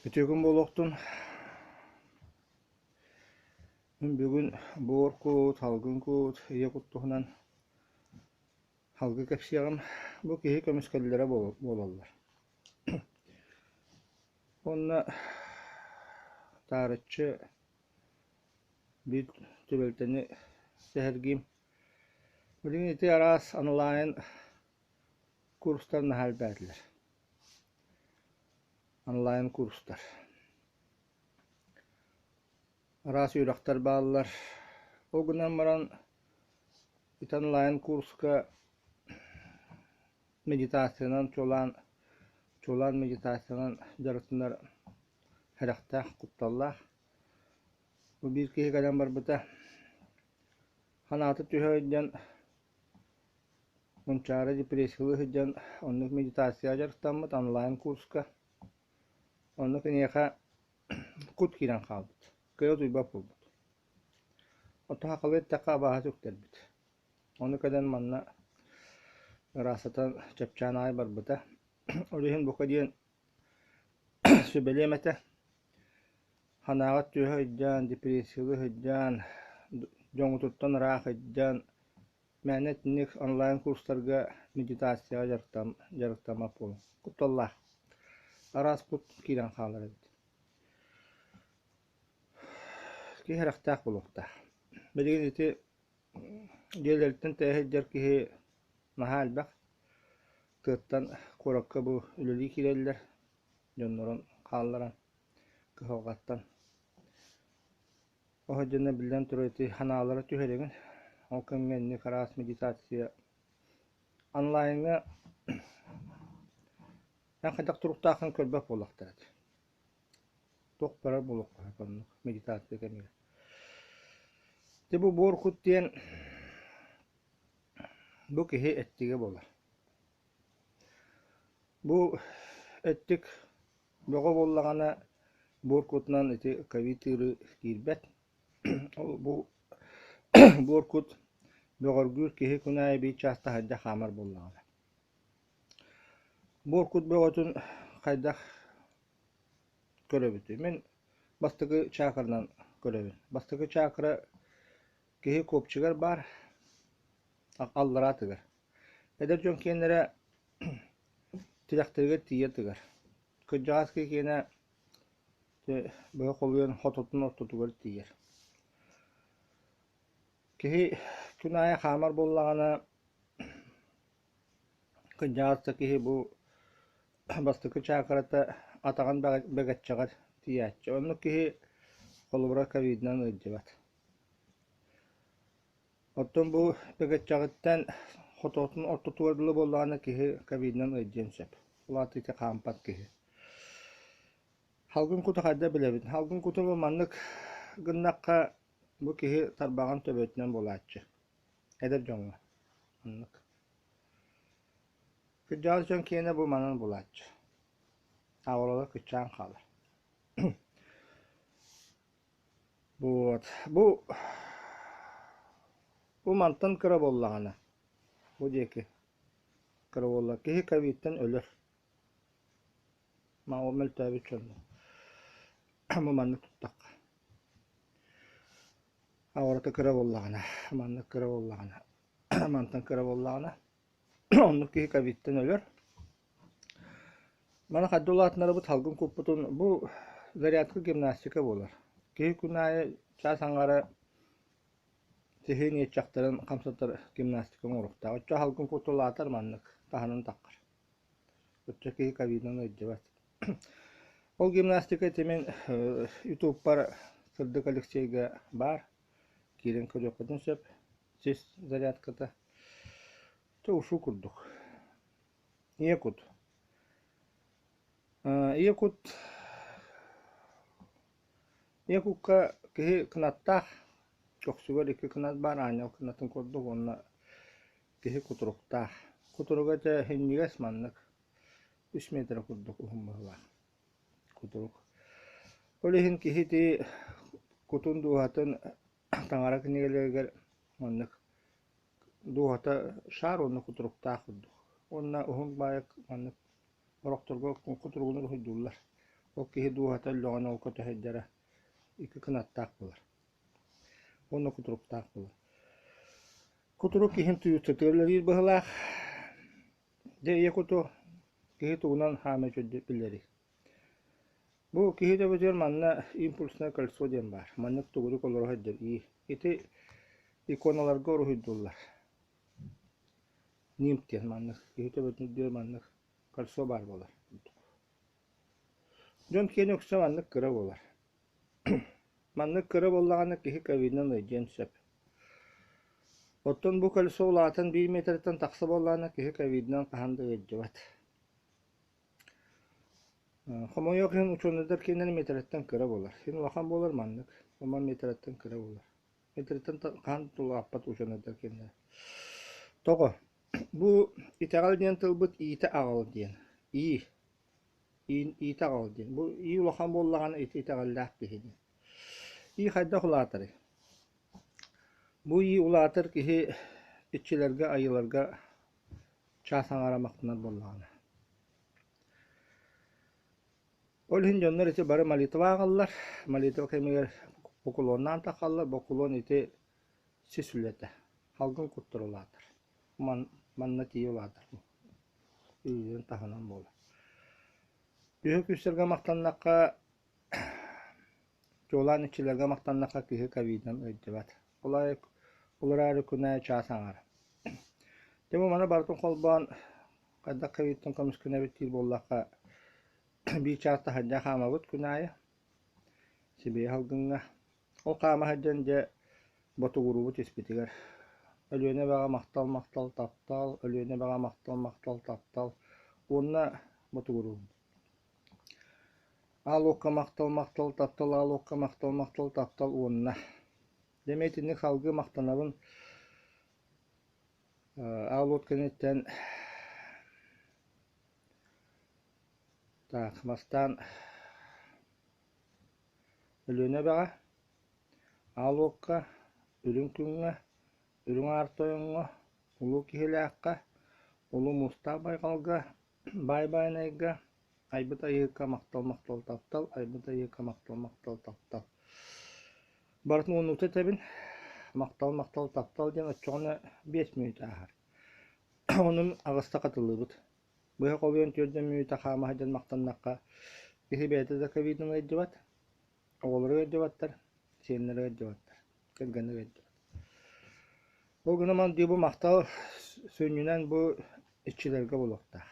Үтүө күн буолуохтун. Мин бүгүн буор кут, салгын кут, ийэ кут туһунан салгыы кэпсиэҕим. Бу киһи көмүскэллэрэ буолаллар. Уонна таарыччы биир түбэлтэни сэһэргиим. Билигин ити араас онлайн курстар наһаа элбээтилэр. Онлайн курстар. Араас үөрэхтэр бааллар. Ол гынан баран ити онлайн курска медитациянан чуолаан чуолаан медитациянан дьарыктанар сэрэхтээх, кутталлаах. Бу биир киһи кэлэн барбыта. Санаата түһэ сылдьан Мунчаара депрессиялыы сылдьан оннук медитацияҕа дьарыктаммыт онлайн курска. Онно киниэхэ кут киирэн хаалбыт, кыайа утуйбат буолбут. Оттон сахалыы эттэххэ абааһы сүктэрбит. Ону кэлэн манна ыраастатан чэпчээн аҕай барбыта. Ол иһин бука диэн сүбэлиэм этэ. Санааҕа түһэ сылдьан, депрессиялыы сылдьан, дьоҥҥутуттан ыраах сылдьан Мээнэ итинник онлайн-курстарга медитацияҕа дьарыктаммат буолуҥ. Кутталлаах. Араас кут киирэн хаалар эбит. Киһи сэрэхтээх буолуохтаах. Билигин ити дьиэлэриттэн тэйэ сылдьар киһи наһаа элбэх. Тыаттан куоракка бу үлэлии киирэллэр, дьоннорун хаалларан, кыһалҕаттан. Оһо дьоно биллэн турар ити санаалара түһэрэҥин, ол кэмҥэ инник араас медитация онлайҥҥа эн хайдах туруктааххын көрбөт буоллахтара этэ. Туох барар буолуохха сөп оннук медитация кэмигэр. Дьэ бу буор кут диэн бу киһи эттигэ буолар. Бу эттик Бөҕө буоллаҕына буор кутунан ити ковид ыарыы киирбэт. Ол бу буор кут бөҕөргүүр киһи күн аайы биир чаас таһырдьа хаамар буоллаҕына. Буор кут бөҕөтүн хайдах көрөбүтүй? Мин бастакы чакранан көрөбүн. Бастакы чакра киһи копчигар баар, аллараа тыгар. Эдэр дьон киэннэрэ Тилэхтэригэр тиийэ тыгар. Кырдьаҕас киһи киэнэ быһа холуйан хототун ортотугар тиийэр. Киһи күн аайы хаамар буоллаҕына, кырдьаҕас да киһи бу бастакы чаакырата атаҕын бэгэччэҕэр тиийээччи. Оннук киһи холобура ковидынан ыалдьыбат. Оттон бу бэгэччэҕиттэн хотоотун ортотугар дылы буоллаҕына киһи ковидынан ыалдьыан сөп. Ол аата ити хаампат киһи. Салгын куту хайда билэбин? Салгын куту бу маннык гыннахха бу киһи тарбаҕын төбөтүнэн буолааччы. Эдэр дьоҥҥо. Оннук. Кырдьаҕас дьон киэнэ бу манан булааччы. Ауралар кыччаан хаалар. Вот. Бу бу мантан кыра буоллаҕына, бу диэки кыра буолла, киһи ковидтан өлөр. Маа ол мөлтөөбүт дьонно. Бу маннык туттахха. Аурата кыра буоллаҕына, маннык кыра буоллаҕына, мантан кыра буоллаҕына, оннук киһи ковидтан өлөр. Маны хайда улаатыннарабыт салгын куппутун бу зарядка гимнастика буолар. Киһи күн аайы чаас аҥаара сиһин иэччэхтэрин хамсатар гимнастика оҥоруохтаах. Оччо салгын кут улаатар маннык таһынан таххар. Оччо киһи ковидынан ыалдьыбат. Ол гимнастика ити мин ютубпар Сырдык Алексейга баар. Киирэн көрүөххүтүн сөп. Сис зарядката. Чэ ушу курдук. Ийэ кут. Ийэ кут Ийэ кукка киһи кынаттаах, көхсүгэр икки кынат баар, аанньал кынатын курдук уонна киһи кутуруктаах. Кутуруга этэ иһинньигэс маннык үс миэтэрэ курдук уһун быһыылаах кутурук. Ол иһин киһи ити кутун дууһатын таҥара кинигэлэригэр маннык Дууһата шаар уонна кутуруктаах курдук. Уонна уһун баайык маннык орохторго кутуругун уруһуйдууллар. Ол киһи дууһата өллөҕүнэ ол көтө сылдьара икки кынаттаах буолар уонна кутуруктаах буолар. Кутурук иһин тыйыстытыгар үлэлиир быһыылаах. Дьэ ийэ куту киһи тугунан хаамыы үчүгэйдик биллэрий? Бу киһи төбөтүгэр манна импульснай кольцо диэн баар. Маннык тугурук олоро сылдьар ии. Ити иконаларга уруһуйдууллар. Нимб диэн маннык киһи төбөтүн үрдүгэр маннык кольцо баар буолар. Дьон киэнэ үксэ маннык кыра буолар. Маннык кыра буоллаҕына киһи ковидынан ыалдьыан сөп. Оттон бу кольцо улаатан биир миэтэрэттэн тахса буоллаҕына киһи ковидынан хаһан да ыалдьыбат. Хомойуох иһин учуонайдар киэннэрэ миэтэрэттэн кыра буолар. Син улахан буолар маннык, омон миэтэрэттэн кыра буолар. Миэтэрэттэн хаһан да улааппат учуонайдар киэннэрэ. Тоҕо? Бу итэҕэл диэн тылбыт иитэ аҕал диэн. Ии. Иитэ аҕал диэн. Бу ии улахан буоллаҕына ити итэҕэллээх киһи диэн. Ии хайдах улаатарый? Бу ии улаатар киһи иччилэргэ, айыыларга чаас аҥаара махтанар буоллаҕына. Ол иһин дьоннор ити бары молитва ааҕаллар. Молитва кэмигэр бокулуоннаан тахаллар. Бокулуон ити сис үлэтэ. Халгын куттар улаатар. Манна тиийэ улаатар. Илиитин таһынан буолар. Үһү күүстэргэ махтаннахха, чуолаан иччилэргэ махтаннахха киһи ковидынан ыалдьыбат. Ол аайы ол эрээри күн аайы чаас аҥаара. Дьэ бу маны барытын холбоон хайдах ковидтан көмүскэнэбит диир буоллахха, биир чаас таһырдьа хаамабыт күн аайы сибиэһэй салгыҥҥа. Ол хаама сылдьан дьэ ботугуруубут испитигэр Өлүөнэ эбэҕэ махтал махтал таптал, Өлүөнэ эбэҕэ махтал махтал таптал уонна ботугуруубут. Аал уокка махтал махтал таптал, аал уокка махтал махтал таптал уонна Дьэ эмиэ итинник салгыы махтанабын Аал уот кэнниттэн так бастаан Өлүөнэ эбэҕэ, Аал уокка, Үрүҥ Күҥҥэ, Үрүҥ Аар Тойоҥҥо, Улуу Киһилээххэ, Улуу Муустаах Байҕалга, Баай Байанайга, Айбыт Айыыка махтал махтал таптал, Айбыт Айыыка махтал махтал таптал. Барытын уоннуута этэбин, махтал махтал таптал диэн оччоҕуна 5 мүнүүтэ ааһар. Онон аҕыста хатылыыбыт. Быһа холуйан түөрдэн мүнүүтэ хаама сылдьан махтаннахха, киһи бэйэтэ да ковидынан ыалдьыбат, оҕолоро ыалдьыбаттар, сиэннэрэ ыалдьыбаттар, кэргэнэ ыалдьыбат. Ол гынан баран дии бу махтал сүнньүнэн бу иччилэргэ буолуохтаах,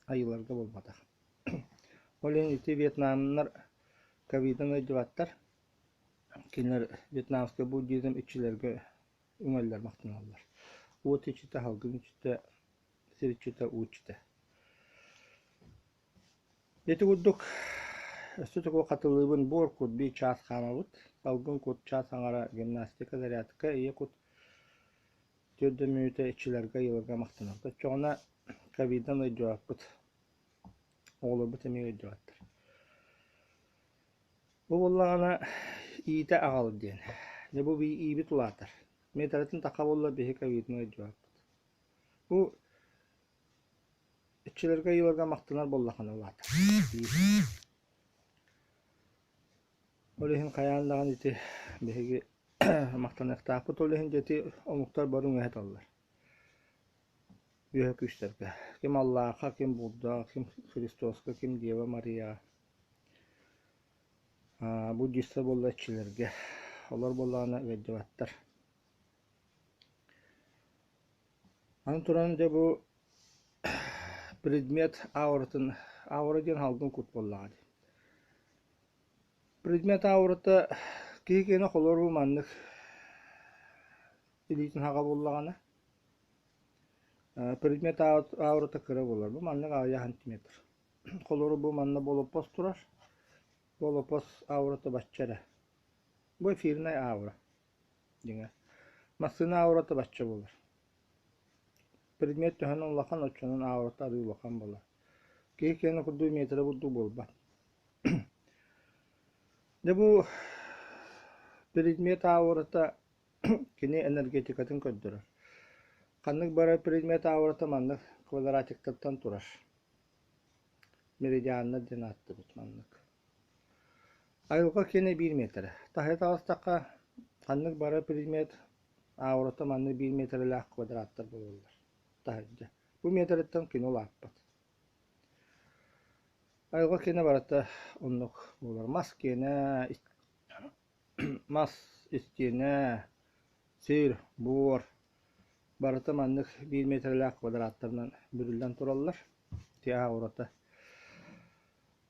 айыыларга буолбатах. Ол иһин ити вьетнамнар ковидынан ыалдьыбаттар, кинилэр вьетнамскай буддизм иччилэргэ үҥэллэр, махтаналлар. Уот иччитэ, салгын иччитэ, сир иччитэ, уу иччитэ. Ити курдук өссө тугу хатылыыбын буор кут биир чаас хаамабыт, салгын кут чаас аҥара гимнастика, зарядка, ийэ кут түөрт мүнүүтэ иччилэргэ, ыйыларга махтанабыт. Оччоҕуна ковидынан ыалдьыбаппыт, оҕолорбут эмиэ ыалдьыбаттар. Бу буоллаҕына иитэ аҕал диэн. Дьэ бу иибит улаатар. Миэтэрэтин таха буолла биһи ковидынан ыалдьыбаппыт. Бу иччилэргэ ыйыларга махтанар буоллаххына улаатар. Ол иһин хайаан даҕаны ити биһиги махтаныахтаахпыт. Ол иһин дьэ ити омуктар бары үҥэһэ таллар. Үөһэ күүстэргэ. Ким Аллааха, ким Буддаҕа, ким Христоска, ким Дева Марияҕа. Буддистар буолла иччилэргэ. Олор буоллаҕына ыалдьыбаттар. Аны туран дьэ бу предмет ауратын аура диэн салгын кут буоллаҕа дии. Предмет аурата киһи киэнэ холоруу маннык илиитин хаҕа буоллаҕына предмет аурата кыра буолар. Бу маннык аҕыйах сантиметр. Холору бу манна болоппос турар. Болоппос аурата бачча эрэ. Бу эфирнай аура. Дьиҥэ, массыына аурата бачча буолар. Предмет төһөнөн улахан, оччонон аурата арыый улахан буолар. Киһи киэнэ курдук миэтэрэ курдук буолбат. Дьэ бу предмет аурата кини энергетикатын көрдөрөр. Ханнык бары предмет аурата маннык квадратиктартан турар. Меридианнар диэн ааттыыбыт маннык. Айылҕа киэнэ биир миэтэрэ. Таһыйа таҕыстахха, ханнык бары предмет аурата маннык биир миэтэрэлээх квадраттар буолаллар. Таһырдьа. Бу миэтэрэттэн кини улааппат. Айылҕа киэнэ барыта оннук буолар. Мас киэнэ, мас истиэнэ, сир, буор барыта маннык биир миэтэрэлээх квадраттарынан бүрүллэн тураллар. Ити аурата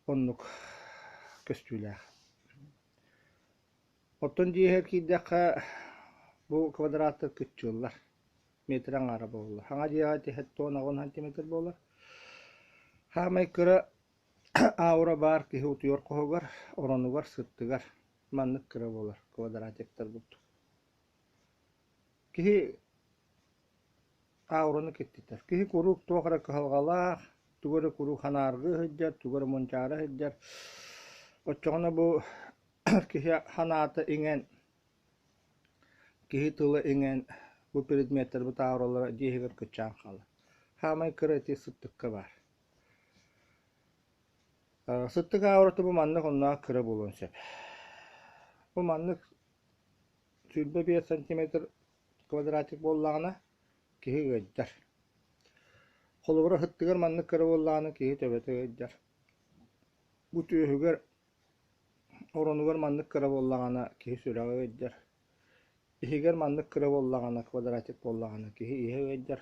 оннук көстүүлээх. Оттон дьиэһэр киирдэххэ бу квадраттар кыччыыллар, метр аҥаара буолаллар. Хаҥа дьиэҕэ тиһэттэн аҕыс сантиметр буолар. Саамай кыра аура баар киһи утуйар хоһугар, оронугар, сыттыгар маннык кыра буолар квадратиктар курдук. Киһи аураны киттитэр. Киһи куруук туох эрэ кыһалҕалаах, тугу эрэ куруук санааргыы сылдьар, тугу эрэ мунчаара сылдьар. Оччоҕуна бу киһи санаата иҥэн, киһи тыла иҥэн, бу предметтэр бу ауралара дьиэ иһигэр кыччаан хаалар. Саамай кыра ити сыттыкка баар. Сыттык аурата бу маннык онноох кыра буолуон сөп. Бу маннык 25 сантиметр квадратик буоллаҕына, киһи ыалдьар. Холобура, сыттыгар маннык кыра буоллаҕына, киһи төбөтө ыалдьар. Бу түөһүгэр, оронугар маннык кыра буоллаҕына, киһи сүрэҕэ ыалдьар. Иһигэр маннык кыра буоллаҕына, квадратик буоллаҕына, киһи иһэ ыалдьар.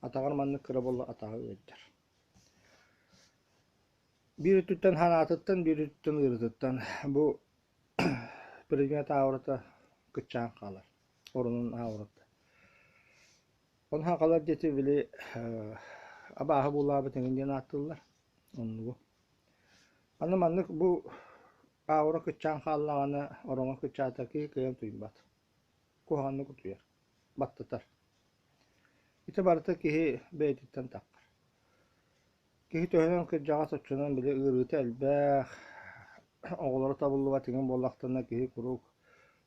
Атаҕар маннык кыра буолла атаҕа ыалдьар. Биир өттүттэн санаатыттан, биир өттүттэн ыарыытыттан бу предмет аурата кыччаан хаалар, орунун аурата. Ону сахалар диэти били абааһы буулаабыт эҥин диэн ааттыыллар. Оннугу. Аны маннык бу аура кыччаан хааллаҕына, ороҥо кыччаата киһи кыайан утуйбат. Куһаҕаннык утуйар, баттатар. Ити барыта киһи бэйэтиттэн таххар. Киһи төһөнөн кырдьаҕас оччонон били ыарыыта элбэх, оҕолоро табыллыбат иҥин буоллахтарына киһи куруук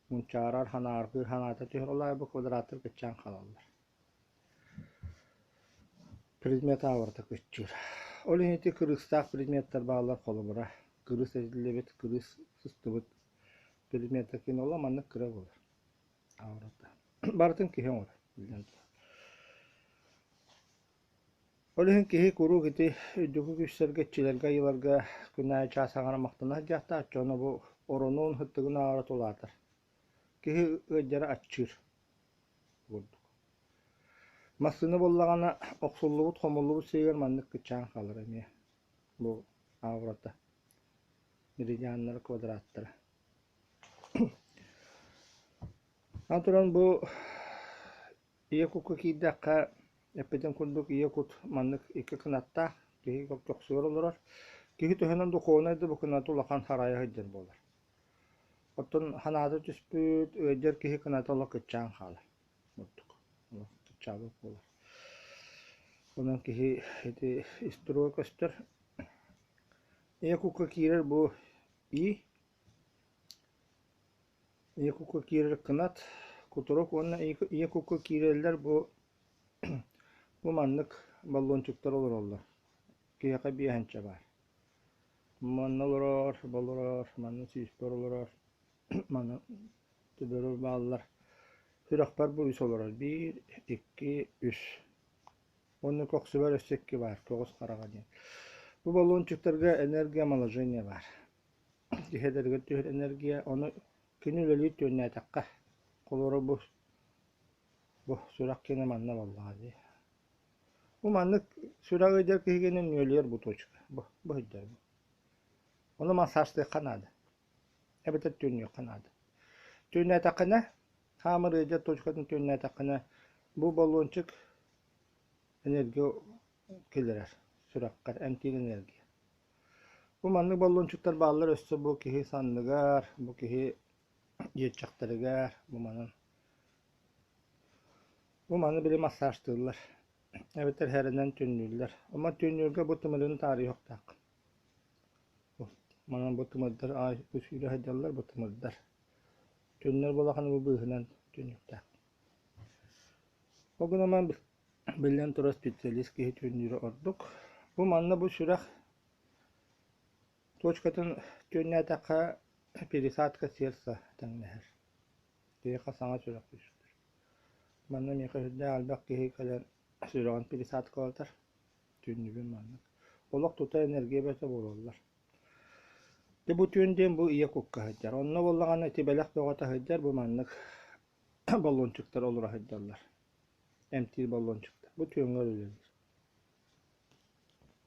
мунчаарар, санааргыыр санаата түһэр, ол аайы бу квадраттар кыччаан хаалаллар. Предмет аабарата кыччыыр. Ол иһин ити кырыыстаах предметтэр бааллар холобура, кырыыс этиллибит, кырыыс сыстыбыт предметтэр кинола маннык кыра буолар. Аурата. Барытын киһи оҥорор, биллэн турар. Ол иһин киһи куруук ити үрдүкү күүстэргэ, иччилэргэ, айыыларга күн аайы чаас аҥара махтана сылдьыахтаах, дьоно бу оронун, сыттыгын ааҕара тулаатар. Киһи ыалдьара аччыыр курдук. Массыына буоллаҕына охсуллубут, хомуллубут сиригэр маннык кыччаан хаалар эмиэ бу аурата, меридианнара, квадраттара. Аны туран бу Ийэ кукка киирдэххэ, эппитим курдук, ийэ кут маннык икки кынаттаах, киһи көхсүгэр олорор. Киһи төһөнөн духуобунай да бу кыната улахан харайа сылдьар буолар. Оттон санаата түспүт, ыалдьар киһи кыната олох кыччаан хаалар курдук. Олох кыччаабыт буолар. Онон киһи ити ис туруга көстөр. Ийэ кукка киирэр бу ии Ийэ кукка киирэр кынат, кутурук уонна ийэ кукка киирэллэр бу бу маннык баллончиктар олороллор. Киһиэхэ биэһэнчэ баар. Манна олорор, бу олорор, манна сүүспэр олорор, манна төбөрөр бааллар. Сүрэхпэр бу үс олорор. Биир, икки, үс. Уонна көхсүбэр өссө икки баар, көҕүс хараҕа диэн. Бу баллончиктарга энергия омоложения баар. Иһэлэригэр түһэр энергия, ону кини үлэлиир түөннээтэххэ, холобура бу бу сүрэх киэнэ манна буоллаҕа дии. Бу маннык сүрэх ыйдар киһигинэн нүөлүйэр бу точка, бу бу сылдьар бу. Ону массажтыахха наада, эбэтэр түөннүөххэ наада. Түөннээтэххинэ, хаамар ыалдьар точкатын түөннээтэххинэ, бу баллончик энергия киллэрэр сүрэххэр, эмтиир энергия. Бу маннык баллончиктар бааллар өссө бу киһи санныгар, бу киһи иэччэхтэригэр, бу манан. Бу маны били массажтыыллар, эбэтэр һэрэнэн түннүүллэр. Ома түннүүргэ бу тымырын таарыйыахтааххын. Манан бу тымырдар аай сүүрэ сылдьаллар бу тымырдар. Түннэр буолаханы бу быыһынан түннүктээх. Ол гынан Биллэн турар, специалист киһи түөннүүрэ ордук. Бу манна бу сүрэх точкатын түөннээтэххэ, пересадка сердца тэҥнэһэр. Киһиэхэ саҥа сүрэх үөскүүр. Манна миэхэ сүрдээх элбэх киһи кэлэн сүрэҕин пересадкалатар. Түүннүбүн маннык. Олох тута энергия бөтө буолаллар. Дьэ бу түүн диэн бу ийэ кукка сылдьар. Онно буоллаҕына ити бэлэх бөҕөтө сылдьар бу маннык баллончиктар олоро сылдьаллар. Эмтиир баллончиктар. Бу түүҥҥэ үлэлиир.